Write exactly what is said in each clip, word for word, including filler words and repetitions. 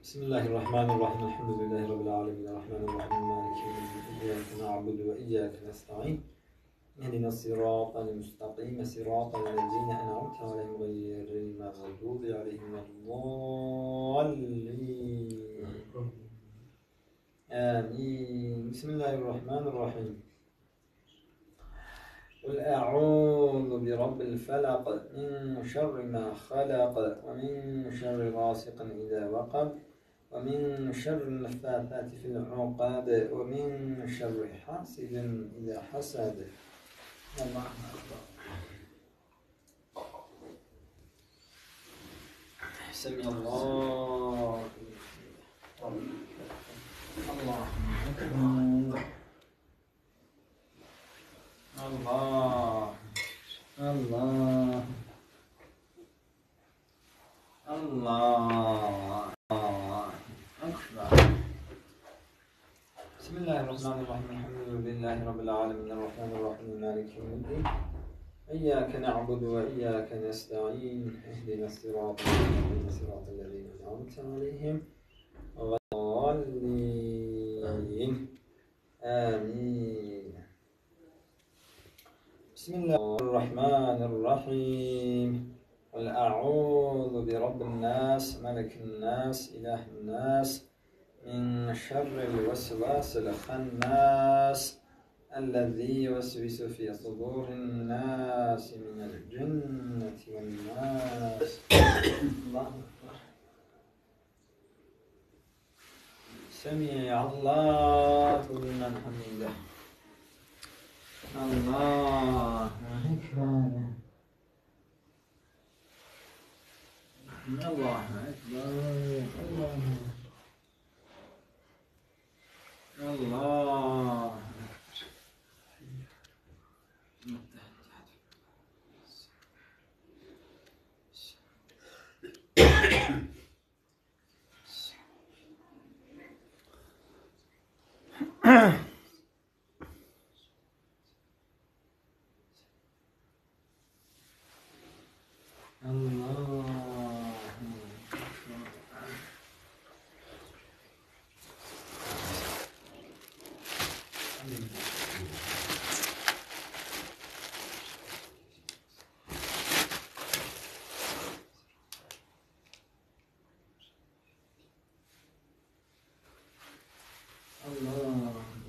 بسم الله الرحمن الرحيم. الحمد لله رب العالمين. الرحمن الرحيم. مالك يوم الدين. إياك نعبد وإياك نستعين. اهدنا الصراط المستقيم. صراط الذين أنعمت عليهم غير المغضوب عليهم ولا الضالين. آمين. بسم الله الرحمن الرحيم. قل أعوذ برب الفلق، من شر ما خلق، ومن شر غاسق إذا وقب، ومن شر النفاثات في العقد، ومن شر حاسد إذا حسد. الله أكبر. سمع الله. الله أكبر. الله. الله. الله. أكبر. بسم الله الرحمن الرحيم. الحمد لله رب العالمين. الرحمن الرحيم. مالك يوم الدين. إياك نعبد وإياك نستعين. اهدنا الصراط المستقيم. صراط الذين أنعمت عليهم غير الضالين. آمين. بسم الله الرحمن الرحيم. قل أعوذ برب الناس، ملك الناس، إله الناس، من شر الوسواس الخناس، الذي يوسوس في صدور الناس من الجنة والناس. الله أكبر. سمع الله لمن حمده. الله أكبر. الله أكبر. الله أكبر. الله أكبر. الله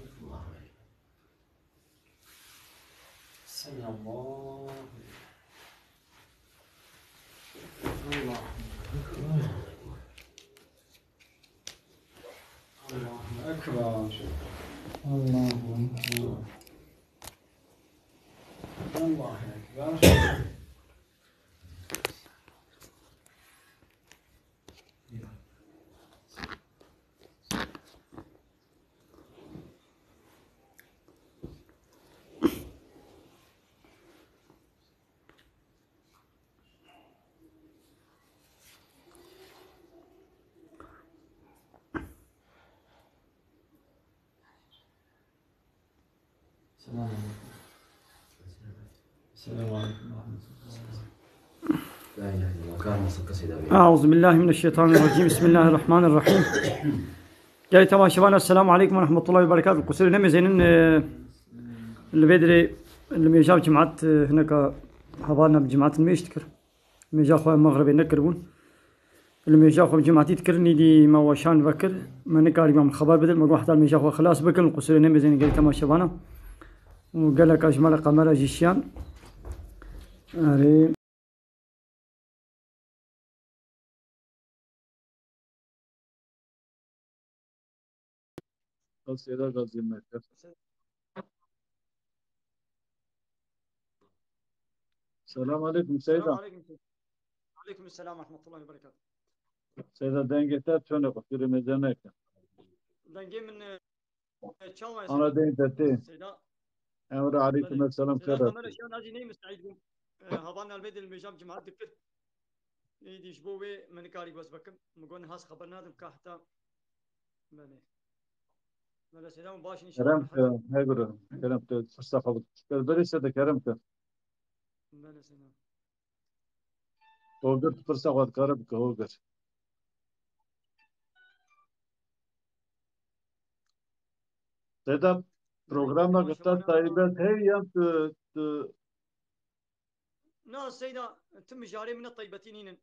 أكبر. سمع الله. الله أكبر. الله أكبر. الله أكبر. الله أكبر. السلام عليكم. السلام عليكم ورحمة الله. لا إله إلا الله. كان مصدق سيدنا. أعوذ بالله من الشيطان الرجيم. بسم الله الرحمن الرحيم. Gelî temaşevan, Esselamu Aleykum ve Rahmetullahi ve Berekatuhu. Qusurê nemêzênin, e, li vê dirê li mêja cimat, e, hineka hevalna bi cimat nimêj dikir. Mêja xwe mexribê nekiribûn. Li mêja xwe bi cimatî dikirin, îdî me weşan vekir. Me nikarî me xeber bidin, me got heta mêja xwe xilas bikin, li qusurê nemêzên gelî temaşevana. Û geleka ji me re qemera jî şiyan. Erê. Seyda Gazî Merkez. Selam aleyküm Seyda. Selam aleyküm. Aleyküm selam ve rahmetullahi ve berekatuhu. Seyda, dengê te tune, qusûrê mêze neke. Dengê min, e, çawa ye Ana Seyda? Deng te tê. Seyda. Emre aleyküm Belê. Selam, Seyda, kara. Kamera şiyan, ez jî neyê misteîd bûm. E, hevalna li vê dilmêja bi cimat dikir. Êdî ji bo wê min nikarî wes bikim. Min got niha ez xeber nadim ka heta. Belê. Belê Seyda, min baş nîşan. Kerem ke, he guru. Kerem ke, firsa xwe bik. Ber-, berê Seyda, kerem ke. Belê Seyda. Hogir, tu pirsa xwe dikare bike, Hogir. Seyda, programek te taybet heye yan tu, tu... Na Seyda, tu mijarê min ne taybetî nînin.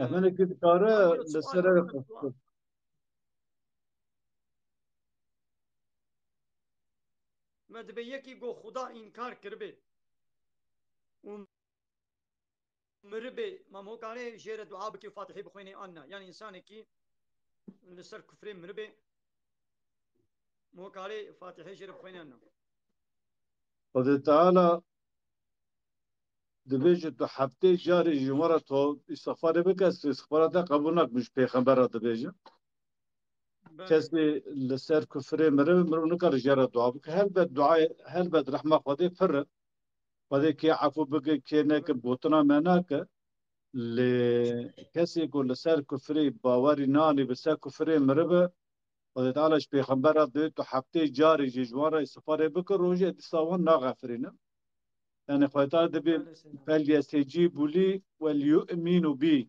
Ehmenekî dikare li ser ew qestin. Me dibe yekî go Xuda înkar kiribe û miribe, ma mokare jê re dua bike û Fatihê bixwêne an na? Yani insanekî li ser kufrê miribe, mokare Fatihê jê re bixwêne an na? Xwedê Teala dibêje tu heftê carê ji wan re to îstixfarê bike, ez îstixfara te qebûl nakim, ji pêxembera dibêje. Kesê li ser kufrê miribe, mirov nikare jê re dua bike. Helbet duayê, helbet rehma Xwedê pir e. Xwedê kê efû bike, kê neke, gotina me nake. Lê kesê ku li ser kufrê bawerî nanî, bi ser kufrê miribe, Xwedê Teala ji pêxembera divê tu heftê carê jî ji wan re îstixfarê bike, rojê dîsa wan naxefirîne. Yani Xwedê Teala dibê, "Fel yestecîbû lî wel yu'mînû bî."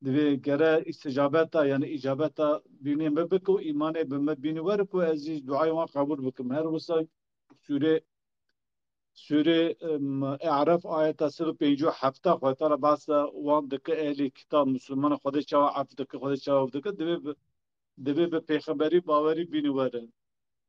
Divê gere îstîcabeta, yani îcabeta bînê me bike û îmanê bi me bînî were ku ez jî duayê wan qebûl bikim. Her wisa sûrê, sûrê, em, E'raf ayeta sed û pêncî û heft Xwedê Teala behsa wan dike, ehlî kitab, Mislimanan Xwedê çawa ef dike, Xwedê çawa ef dike, divê bi, divê bi pêxemberî bawerî bînî were.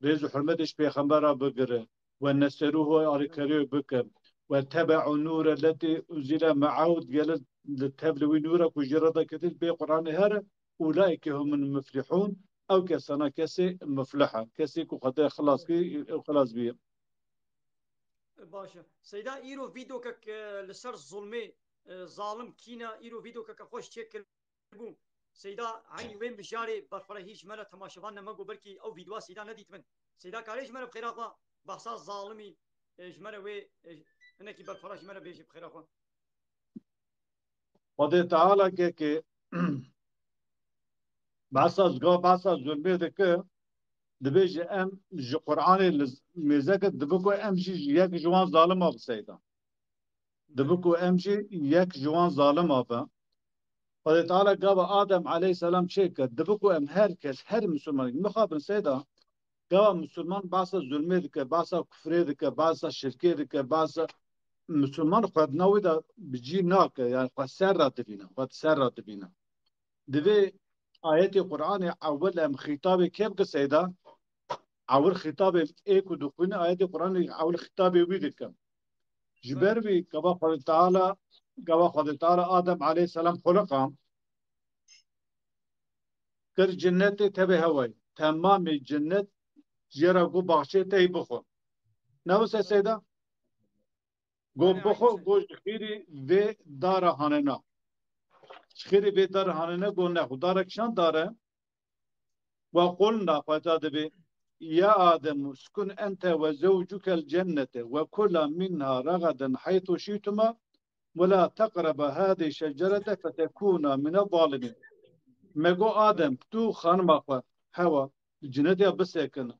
Rêz û hurmetê ji pêxembera bigire. Ve neseruhu, alîkariyê bikin. Ve tebe'u nûre letî unzile me'ahu, gele li tev li wî nûra ku jê re da ketin bê Qur'anê here, ulaike humul muflihun, ew kesana kesê muflih e. Kesê ku Xwedê xilas kir, ew xilas bîye. Baş e. Seyda, îro vîdokek, e, li ser zulmê, e, zalim kîne, îro vîdokeke xweş çêkir bû. Seyda, eynî wê mijarê berfirehî ji me re temaşevan ne me got belkî ew vîdyoa Seyda nedîtibin. Seyda, karê ji me re bi xêra xwe behsa zalimî, e, ji me re wê, e, hinekî berfireh ji me re bêje bi xêra xwe. Xwedê Teala kekê behsa, ga behsa zulmê dike, dibêje em ji Qur'anê li mêze ke, dibe ku em jî yek ji wan zalima bi Seyda. Dibe ku em jî yek ji wan zalima be. Xwedê Teala gava Adem aleyhisselam çêkir, dibe ku em her kes, her Misilmanekî, mixabin Seyda, gava Misilman behsa zulmê dike, behsa kufrê dike, behsa şirkê dike, behsa Misilman xwe di nav wê de bi cî nake, yani xwe ser re dibîne, xwe di ser re dibîne. Divê ayetê Qur'anê ewil em xîtabê kê bike Seyda? Ewil xîtabê ê ku dixwîne, ayetê Qur'anê ewil xîtabê wî dike. Ji ber wî gava Xwedê Teala, gava Xwedê Teala Adem aleyhisselam xuliqa, kir cinnetê tevê hewayê. Temamê cinnet jê re got baxçeyê te yî bixwe. Ne wisa Seyda? Got bixwe, got ji xîrî vê dara hanena. Ji xîrî vê dara hanena got nexwe. Darek çend dar e? Ve qulna, Xwedê dibê, ya Adem, uskun ente ve zewcukel cennete ve kula minha ragaden haythu şituma ve la teqreba hadi şecerete fetekuna mine zalimin. Me got Adem, tu xanima xwe Hewa, di cinetê bisekin.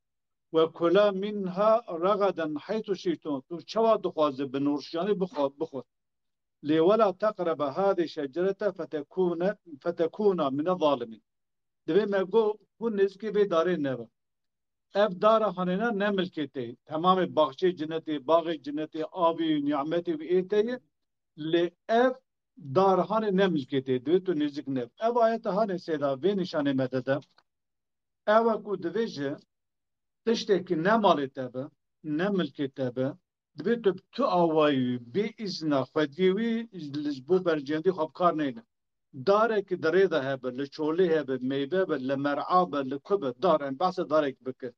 Ve kula minha ragaden haythu şitun. Tu çawa dixwaze bi nûrşanî bixwe, bixwe. Lê wela teqreba hadê şecerete fetekune, fetekuna mine zalimîn. Divê me got, hûn nêzikê vê darê nebe. Ev dara hanêna ne milkê te ye. Temamê baxçê cinetê, baxê cinetê, avî, nîmetê wî ê te ye. Lê ev dar hanê ne milkê te ye. Divê tu nêzik nebe. Ev ayeta hanê Seyda vê nîşanê me dide. Ew e ku divê ji tiştekî ne malê te be, ne milkê te be, divê tu bi tu awayî wî, bê îzna xwediyê wî ji bo berjendî xwe bi kar neyne. Darekî di rê de hebe, li çolê hebe, meyve be, li mer'a be, li ku be, dar, em behsa darek bike.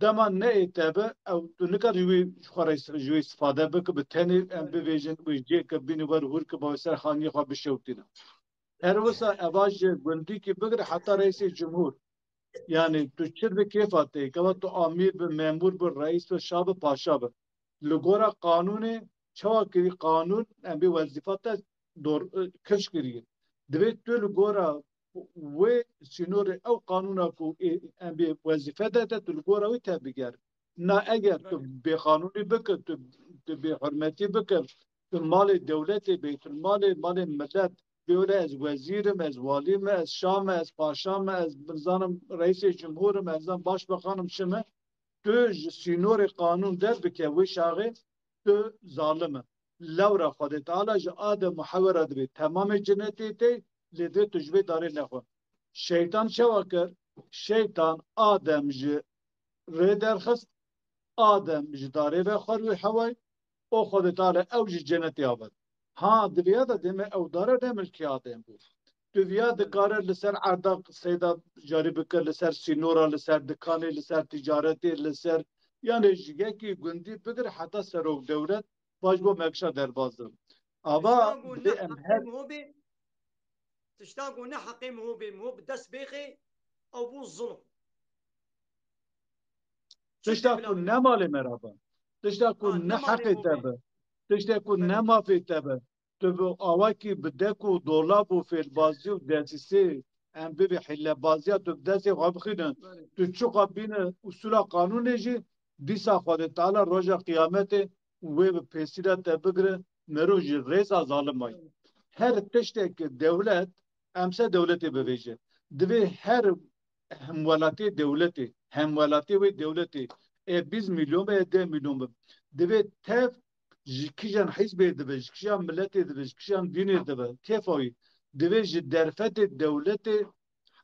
Dema ne ê te be, ew tu nikarî wî ji xwe re ji wî îstifade bike, bi tenê em bivêjin, wî cê ke bînî wer hûr ke, bi ser xaniyê xwe bişewtîne. Her wisa eva ji gundîkî bigire heta reîsê cumhur. Yani tu çi bi kêfa te, gava tu amîr bi, memûr bi, reîs bi, şa bi, paşa bi. Li gora qanûnê çawa kirî qanûn, em bê wezîfa te dor, kifş kirî. Divê tu li gora wê sînorê ew qanûna ku ê, em bê wezîfe de te, tu li gora wê te biger. Na eger tu bêqanûnî bike, tu, tu bêhurmetî bike, tu malê dewletê, beytulmalê, malê millet, Bê wele ez wezîr im, ez walî me, ez şa me, ez paşa me, ez nizanim reîsê cumhur im, ez nizanim başbakan im, çi me. Tu ji sînorê qanûn derbike wê çaxê tu zalim e. Lewra Xwedê Teala ji Adem û Hewe re dibê temamê cinetê tê, lê divê tu ji vê darê nexwe. Şeytan çawa kir? Şeytan Adem ji rê derxist, Adem ji darê ve xwar wê Heway, û Xwedê Teala ew ji cenetê avêt. Ha, di vêya de dême ew dare ne milkê Adem bû. Tu viya dikare li ser erda seyda carî bike, li ser sînora, li ser dikanê, li ser ticaretê, li ser, yanê ji yekî gundî bigir heta serok dewlet, baş bo mekşa derbaz dibin. Ava Tişta ku divê ne em heqê her miho bê, tişta ku ne heqê miho bê, miho bi dest bêxê, ew bû zulm. Çi Tişta tê bila ku bê? Ne malê me re be. Tişta ku Ha, ne ne malê heqê miho te bê. Be. Tişta ku Belê. Ne mafê te be. Tu bi awakî bi dek û dolab û fêlbazî û desîsê em bibî hîlebaziya tu bi destê xwe bixîne. Belê. Tu çiqa bîne usula qanûnê jî dîsa Xwedê Teala roja qiyametê wê bi pêsîra te bigire, mero jî rêza zalim ay. Belê. Her tiştekî dewlet, em se dewletê bivêje. Divê her hemwelatê dewletê, hemwelatê wê dewletê, e bîst milyon be, e deh milyon be. Divê tev ji kîjan hizbê dibe, ji kîjan miletê dibe, ji kîjan dînê dibe, kêfa wî. Divê ji derfetê dewletê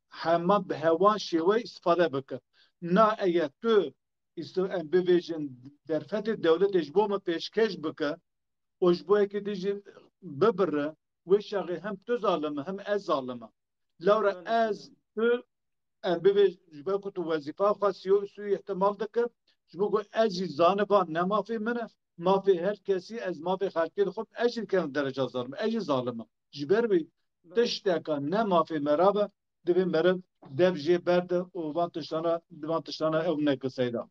hema bi hewan şêweyê îstifade bike. Na eger tu îsto-, em bivêjin derfetê dewletê ji bo me pêşkêş bike û ji bo yekê dî jî bibire, wê çaxê hem tu zalim e, hem ez zalim im. Lewra Belê, ez, belê. Tu, em bivê, ji ber ku tu wezîfa xwe sîyo-, suî îhtimal dike, ji bo ku ez jî zaniba ne mafê min e, mafê her kesî, ez mafê xelkê dixwim, ez jî dikerim dereca zalim, ez jî zalim im. Ji ber wî Belê. Tişteka ne mafê me re be, divê meriv dev jê berde û van tiştana, van tiştana ew neke seyda.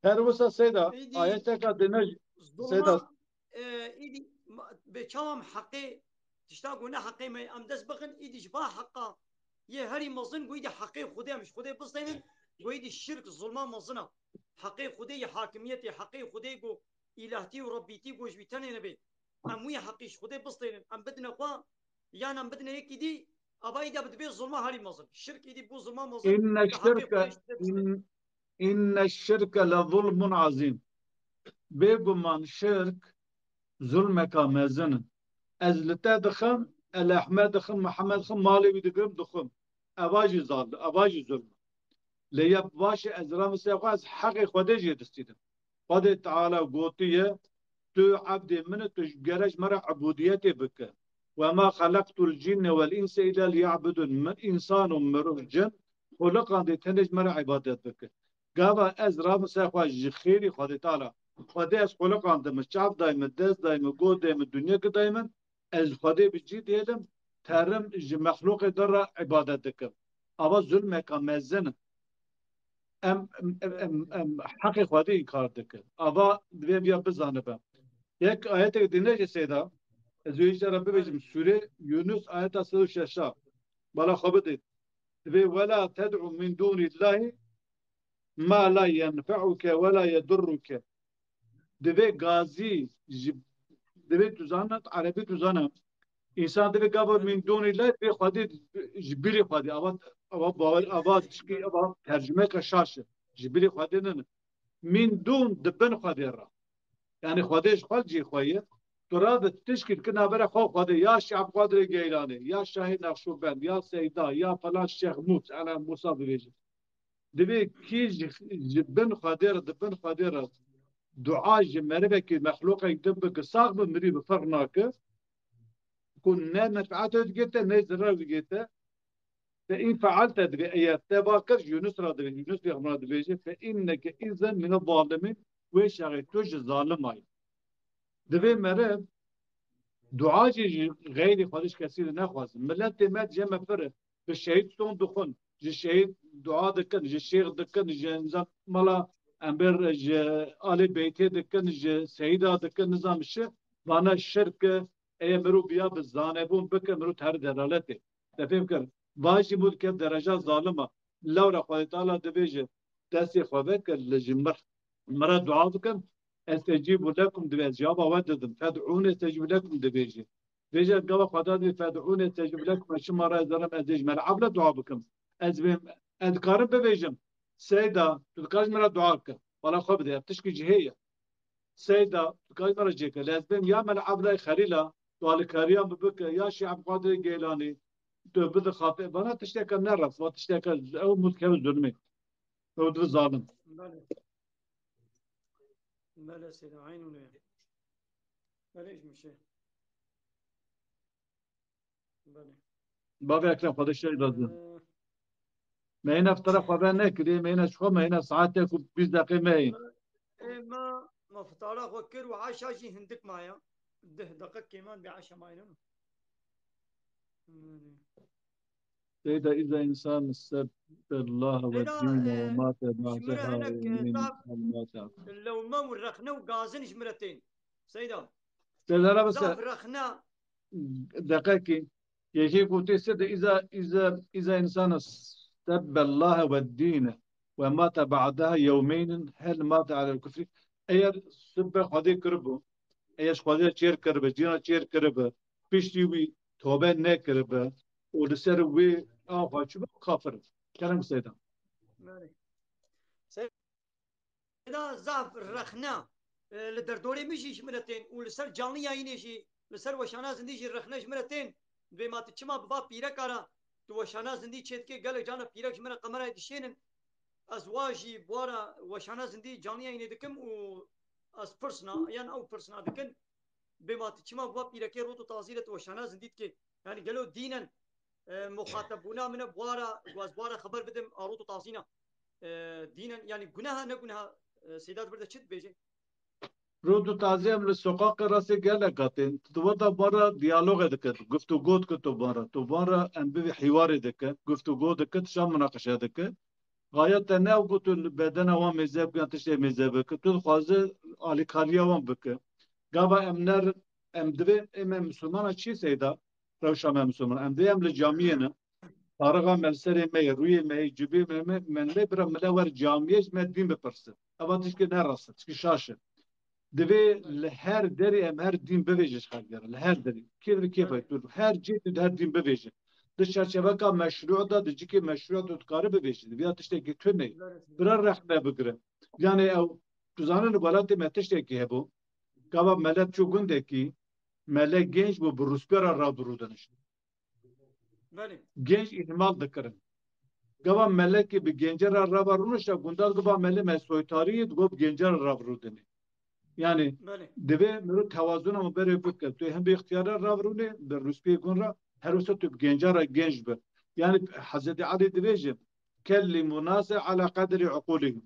Her wisa seyda, Îdî ayeteka dine seyda. Zulma, e, îdî ma-, bê çawa em heqê, tişta ku ne heqê me, em dest bixin, îdî ji va heqa yê herî mezin, ku îdî heqê Xwedê em ji Xwedê bisteynin, ku îdî şirk zulma mezin a. Heqê Xwedê yê hakimiyetê, heqê Xwedê ku îlahtî û rebbîtî ku ji wî tenê nebe. Em wî heqî ji Xwedê bisteynin, em bidine xwe, yan em bidine yekî dî, ava îda bi divê zulma herî mezin. Şirk îdî bû zulma mezin, Înne di heqê şirke, Xwedê ji Xwedê bisteynin. În-, înne şirke le zulmun azîm. Bêguman şirk zulmeka mezin in. Ez li te dixim, El Ehmed dixim, Mihemed dixim, malê wî digirim, dixim. Eva jî zal, eva jî zulm. Lê ya baş e, ez ramise xwe, ez heqê Xwedê jê distînim. Xwedê Teala gotiye, tu evdê min e, tu ji gere ji me re ebûdiyetê bike. Ve ma xeleqtul cinne vel inse illa liya'budun. Min însan û mirov, cin, xuliqandî tenê ji me re îbadet bike. Gava ez ramise xwe ji xêrî Xwedê Teala. Xwedê ez xuliqandim, çav dayme, dest dayme, go dayme, dinyeke dayme, ez Xwedê bi cî dêlim, terim ji mexlûqê de re îbadet dikim. Ava zulmeka mezin in. Em, em, em, em, em heqê Xwedê înkar dikin. Ava divê em ya bizanibe. Yek ayetek dîne jî seyda, ez wê ji te re bibêjim, Sûrê Yunus ayeta sed û şeş a. Bala xwe bidê. Divê, "Wela ted'u min dûnî Llahî ma la yenfe'uke ve la yedurruke." Divê gazî ji, divê tu zana, erebî tu zana. Însan divê gava min dûnî Llahî, divê Xwedê ji bîrî Xwedê. Ava, ava bawer, ava tişkî, ava tercumeyeke şaş e. Ji bîrî Xwedê nene. Min dûn di bin Xwedê re. Yanî Xwedê ji xwe cî xwe ye. Tu ra bi tişkî dikir navbera xwe Xwedê. Ya Şeh Qadirê Geylanê, ya Şahê Naqşûbend, ya Seyda, ya falan Şêx Mûs, Ela Mûsa bibêje. Divê kî ji, ji bin Xwedê re, di bin Xwedê re dua ji merivekî, mexlûqek din bike, sax bi mirî bi ferq nake. Ku ne menfeeta wê digirte, ne zirar digirte. Fe in fealte divê, eger te va kir, Yunus ra divê, Yunus pêxember ra dibêje, fe inneke izen mine zalimîn, wê çaxê tu ji zalim ayî. Divê meriv dua jî ji xeyrî Xwedê ji kesî de nexwazin. Miletê me cem e pir e. Bi şehîd son dixwin, ji şehîd dua dikin, ji şêx dikin, ji nizam mala em bêr ji alê beytê dikin, ji seyda dikin, nizam şi, vana şirk e, eye mirov biya bi zanebûn bike, mirov ter delaletê. Te fêm kir. Va jî mirov dike dereca zalima. Lewra Xwedê Teala dibêje, destê xwe veke li ji mir, mira dua bikin, estecîbu lekum, divê ez cevaba we didim. Fed'ûn estecîbu lekum dibêje. Vêca gava Xweda dibê fed'ûnî estecib lekum, ez çima re ez derim ez ê ji Mela Ebla dua bikim. Ez bêm, ez dikarim bibêjim. Seyda, tu dikarî ji min re dua bike. Bala xwe bide, ev tişkî cihê ye. Seyda, tu dikarî ji min re cêke. Lê ez bêm ya Mela Eblayê Xelîla, tu alîkariya min bike, ya Şêx Ebdulqadirê Geylanî, tu bide xatir. Vana tişteke ne rast, va tişteke ew mû dikeve zulmê. Ew dibe zalim. Belê. Belê Seyda, eynû ne. Belê ji min şey. Belê. Bavê Ekrem, Xwedê şerî razî. Ee, Me hîna fitara xwe ve nekiriye, me hîna ji xwe, me hîna saetek û bîst deqê me hîn. Ê, me, me fitara xwe kir û eşa jî hindik maye. Deh deqe kêman bê eşa maye, ne? Belê. Seyda, iza insan sebbe Allah ve Seyda, dîne ve e, mate ji min re ba'deha hinek, e, yevmeyn zaf hel mate. Lewme û rexne û gazin ji min re tên. Seyda. Seyda, ra bise. Zaf rexne. Deqekî. Yekê gotê Seyda, iza, iza, iza insan sebbe Allah ve dîne ve mate ba'deha yevmeynin hel mate alel kufri. Eger sibbe Xwedê kiribû, eger ji Xwedê çêr kiribe, cîna çêr kiribe, piştî wî tobe nekiribe û li ser wê axa çûbe, kafir e. Kerem Seyda. Belê. Seyda zaf rexne, e, li derdorê min jî ji min re tên û li ser canlı yayînê jî, li ser weşana zindî jî rexne ji min re tên. Dibê ma tu çima bi va pîreka re tu weşana zindî çêdikê, gelek cana pîrek ji min re kamerayê dişênin. Ez wa jî bi wa re weşana zindî canlı yayînê dikim û ez pirsna, yan ew pirsna dikin. Bê ma tu çima bi wa pîrekê rot û tazî re tu weşana zindî dikê? Yanî gelo dînen, e, muxatebûna min e bi wa re, ez bi wa re xeber bidim, a rot û tazîna. E, dînen, yanî guneha ne guneha, e, Seyda dibir de çi dibêje? Rot û tazî em li soqaqê rastê gelek hatên. Tu di weta bi wa re diyalogê dike, guftûgo dike tu bi wa re. Tu bi wa re em bivî hîwarê dike, guftûgo dike, tişa munaqeşe dike. Xaya te ne ew ku tu li bedena wan mêze bike, yan tiştê mêze bike. Tu dixwaze alîkariya wan bike. Gava em ner, em divê, ê me misilmana çi Seyda? Rewşa me misilman. Em divê em li camiyê ne. Tarixa me li serê me ye, rûyê me ye, cibê me, me, me lê bira mile wer camiyê ji me dîn bipirse. Eva tişkê ne rast e, tişkî şaş e. Divê li her derê em her dîn bivêjin ji xelkê re, li her derê. Kê divê kê vay, tu her cihê tu di her dîn bivêjin. Di çerçeveka meşrû de, di cikê meşrû de tu dikarî bivêjî. Divê ya tiştekî tune ye. Bira rexne bigire. Yanê ew, tu zanî li welatê me tiştekî hebû. Gava mele çû gundekî, mele genç bû bi rûspiyara rav bi rû dinişt. Belê. Genç îhmal dikirin. Gava melekê bi gencera rava rûnişa gundal, gava melê me soytarî yê, digot bi gencera rav rûdinê. Yani Belê. Divê miro tewazuna min berê bike. Tu hem bi ixtiyara rav rûnê, bi rûspiyê gun ra, her wisa tu bi gencara genç bi. Yani Hezretî Elî dibêje, kellimu nase ala qedrî uqulihim.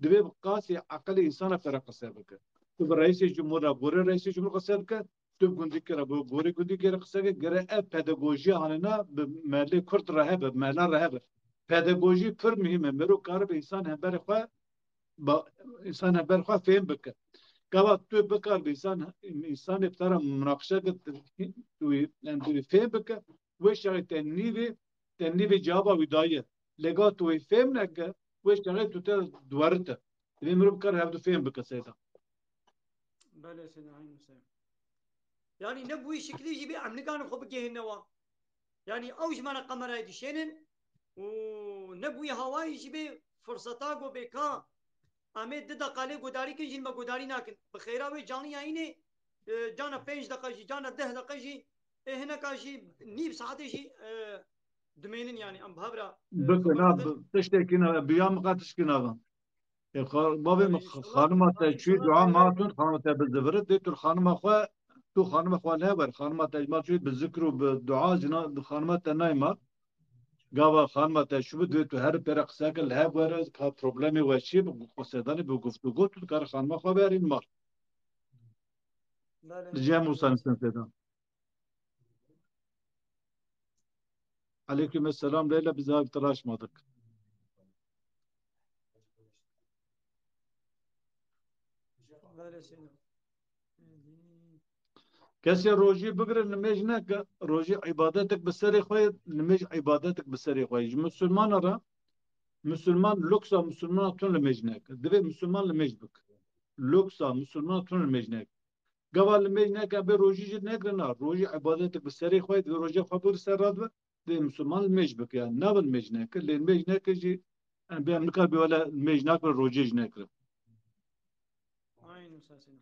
Divê bi qasî eqilê însana pere qise bike. Tu bi reîsê cumhur re, gorê reîsê cumhur qise bike, tu bi gundîkê re, bi gorê gundîkê re qise bike, gere ev pedagojiya hanina bi melê kurd re hebe, bi mela re hebe. Pedagojî pir muhîm e. Mero karibe însan hemberê xwe, ba, însan hemberê xwe fêm bike. Gava tu bikaribe însan, însanê bi te re munaqişe bike, tu, tu, tu fêm bike, wê şerê te nîvê, te nîvê cevaba wî daye. Lê gava tu wê fêm neke, wê şerê tu te diwerite. Divê mirov kar hevdu fêm bike Seyda. Belê Seyda, eynû Seyda. Yani ne bi wî şiklî jî bê em nikarin xwe bigihîne wa. Yani ew ji me re kamerayê dişênin û ne bi wî hawayî jî bê firseta ku bê ka em ê di deqa lê guhdarî kin jî me guhdarî nakin. Bi xêra wê canlı yayînê, e, cana pênc deqa jî, cana deh deqa jî, ê hineka jî nîv saetê jî, e, dimênin yani em bi hev re, e, Bike, xeber na, didin. Bi-, tiştekî ne, bi ya min qet tişkî nava. E, xa-, bavê min, yani xa-, inşallah, xanima te yani çûyî inşallah dua ma tun, xanima te bi zivire, dê tu xanima xwe, tu xanima xwe lewer, xanima te ma çûyî bi zikr û bi dua, jina, xanima te nayma. Gava xanima te çû bi, dê tu her pere qise ke li hev were, ka problemê we çi, bi qise danê, bi guftûgo, tu dikare xanima xwe berîn mal. Belê. Li cem Musa Nisan Seyda. Aleyküm selam Leyla, bizi abi tıraşmadık. Kesê rojî bigire, nimêj neke, rojî îbadetek bi serê xwe ye, nimêj îbadetek bi serê xwe ye. Ji misilmana re, misilman, luksa misilmana tun nimêj neke. Divê misilman nimêj bike. Luksa misilmana tun nimêj neke. Gava li mêj neke bê rojî jî nekirin, na rojî îbadetek bi serê xwe, di rojê xwe bû li ser radibe, dê misilman li mêj bike, yani nabin mêj neke, lê mêj neke jî em bê em nikar bê wele mêj nakirin, rojê jî nekirin. Aynen, sesini.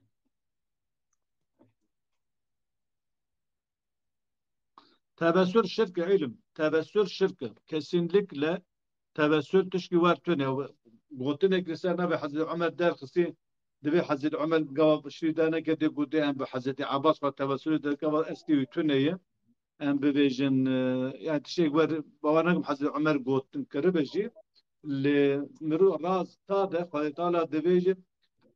Tevessül şirk e, ilim. Tevessül şirk e. Kesinlikle tevessül tişkî wer tune. Gotinek li ser navê Hezreti Ömer derxistî, divê Hezreti Ömer gava şirî derneke dê gotê em bi Hezreti Abbas xwe tevessül de gava estî wî tune ye. Em bibêjin, e, yani tiştek wer bawer nakim Hezreti Ömer gotin kiribe jî. Lê miru raz ta de Xwedê Teala divêjin,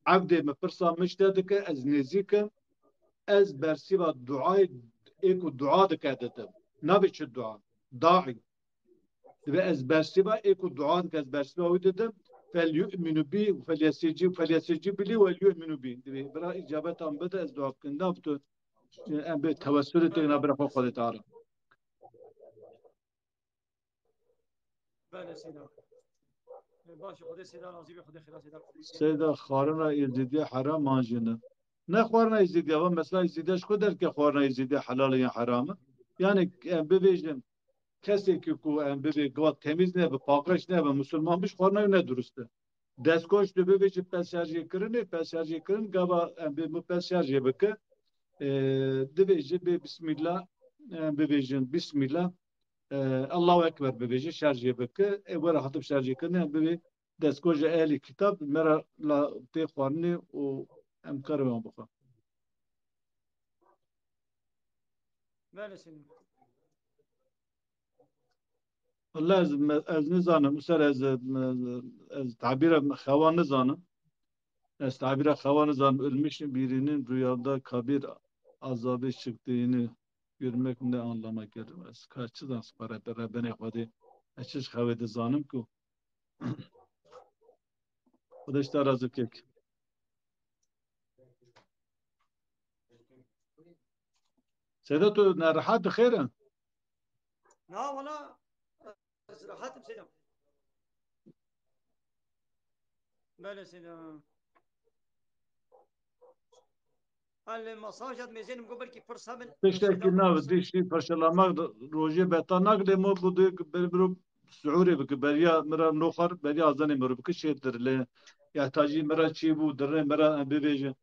evdê min pirsa min ji te dike, ez nêzîk im, ez bersiva duayê ê ku dua dike didim. Navê çi dua? Daî. Dibe ez bersiva ê ku dua dike, ez bersiva wî didim. Fel yu'minu bi, fel yesecib, fel yesecib li, wel yu'minu bi. Dibe bira îcabeta min bide, ez dua bikim. Nav tu, em bê tewessulê têkina bira xwe Xwedê Teala. Belê Seyda. E, baş, Xwedê Seyda razî be, Xwedê xêra Seyda qebûl ke. Seyda, xwarina Êzîdiyê heram an jî ne? Ne xwarina Êzîdiya, va mesela Êzîdiya ji ku derke xwarina Êzîdiya helal e yan heram e? Yani, em bibêjin, kesekî ku em bibê gava temîz nebe, paqij nebe, musulman biş, xwarina wî ne durust e. Destkoş tu bibêjî pes şerjê kirinê, pes şerjê kirin, gava em bê min pes şerjê bike. E, divê jî bê bismillah, em bibêjin bismillah. E, Allahu Ekber bibêje, şerjê bike. E, were hatib şerjê kirinê, em bibê destgoja ehlî kitab, me re la tê xwarinê û em karê wan bixwe. Belê Seyda. Walla ez, me, ez nizanim, ser ez, ez, ez tabîra xewa nizanim. Ez tabîra xewa nizanim. Ölmüş birinin rüyada kabir azabı çıktığını görmek ne anlama gelir? Ez ka çi zanim, Rebe-, Rebenê Xwedê, ez çi ji xewê dizanim ku. Xwedê ji te razî bike. Seyda, tu nerehat, bi xêr e? Na, wala, ez rehat im Seyda. Belê Seyda. Hal masaj hat mêzênim ku belkî pirs hebin. Tiştekî nav, dişî parçalamak rojê betal nake, lê mo ku dê ber-, biro suhurê bike, beriya min re noxar, beriya azanê min re bike çêtir. Lê ihtacî min re çî bû, dirinê min re em bibêjin.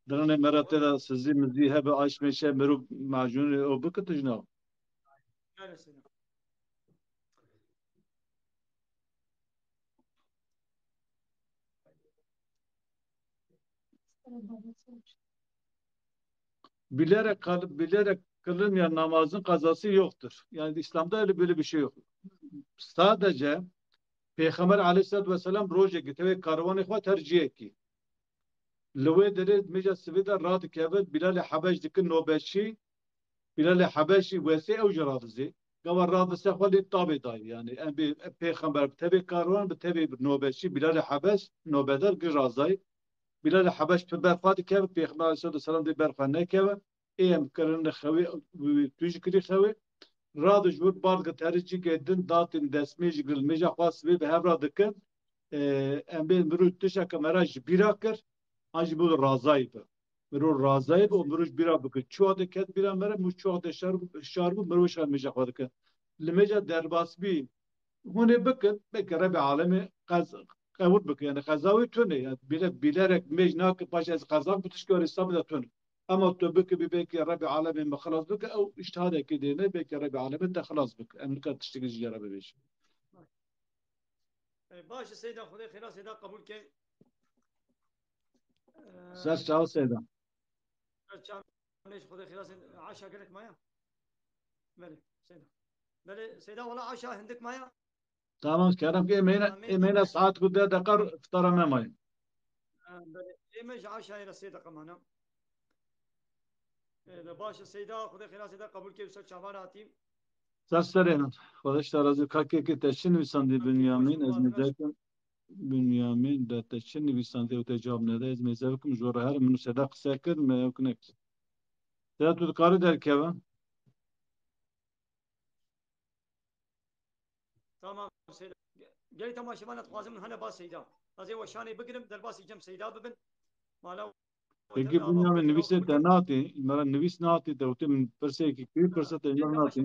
Dirinê min re tê de sizî mizî hebe, aşmê şe mirov macûnê o bike tijna. Bilerek kal-, bilerek kılınmayan namazın kazası yoktur. Yani İslam'da öyle, böyle bir şey yok. Sadece Peygamber aleyhissalatü vesselam rojekî tevê karwanê xwe tercih kî. Li wê derê mêja sivê de radikeve, Bilalê Hebeş dike nobetçî, Bilalê Hebeşî wesê ew jî radizê. Gava radise xwe lê tabê dayî. Yani em bê pêxember bi tevê karwan, bi tevê nobetçî, Bilalê Hebeş nobedar gi razayî. Bilalê Hebeş bi ber xwe dikeve, Pêxember aleyhissalatu vesselam dê ber xwe nekeve. Ê em kirine xewê, tu jî kirî xewê. Radi ji wir bar dike terî çîkê din datin destmêj gil mêja xwe sibê bi hev ra dikin. Ee, em bê mirov tişeke me re ji bîra kir, an jî bo razayî bi. Mirov razayî bi û mirov ji bîra bike. Çi wextê ket bîra me re, mirov çi wextê şer, şar bû, mirov şer mêja xwe dike. Li mêja derbas bî, hûn ê bikin, belkî Rebê Alemê qez-, qebûl bike. Yani qeza wê tune. Yani bile-, bilerek mêj nake, paşê ez qeza ku tişkî were sabit de tune. Ama tu bikibî, belkî Rebê Alemê me xilas bike, ew îctihadekê dêne, belkî Rebê Alemê te xilas bike. Em nika tiştekî ji cere bibêjin. E, baş e Seyda, Xwedê xêra Seyda qebûl ke. E, ser çav Seyda. Ser çav, Xwedê xêra Seyda. Aşa gelek maya? Belê, Seyda. Belê, Seyda, wala aşa hindik maya? Tamam, kerem ki emeyne, emeyne saet ku deh deqa iftara me mayî. Ha, belê. Ê me ji aşayê re sê deqa mane. Ê, de baş e, Seyda, Xwedê xêra Seyda qebûl kê, ser çavan hatî. Ser serê min. Xwedê ji te razî. Kakekê te çi nivîsandî Bünyamin? Ez mêze bikim. Bünyamin, de te çi nivîsandî û te cewab nede? Ez mêze bikim, ji we re herim, min û Seyda qise kir, me ew nekir. Seyda, tu dikarî derkeve? Tamam Seyda. Gelî temaşevan, dixwazim hene ba Seyda. Ez ê weşanê bigirim, derbasî cem Seyda bibin. Mala Peki bu navê nivîsê te natê, me re nivîs natê, te witî min pirsê ki kî pirse te ji me re natê.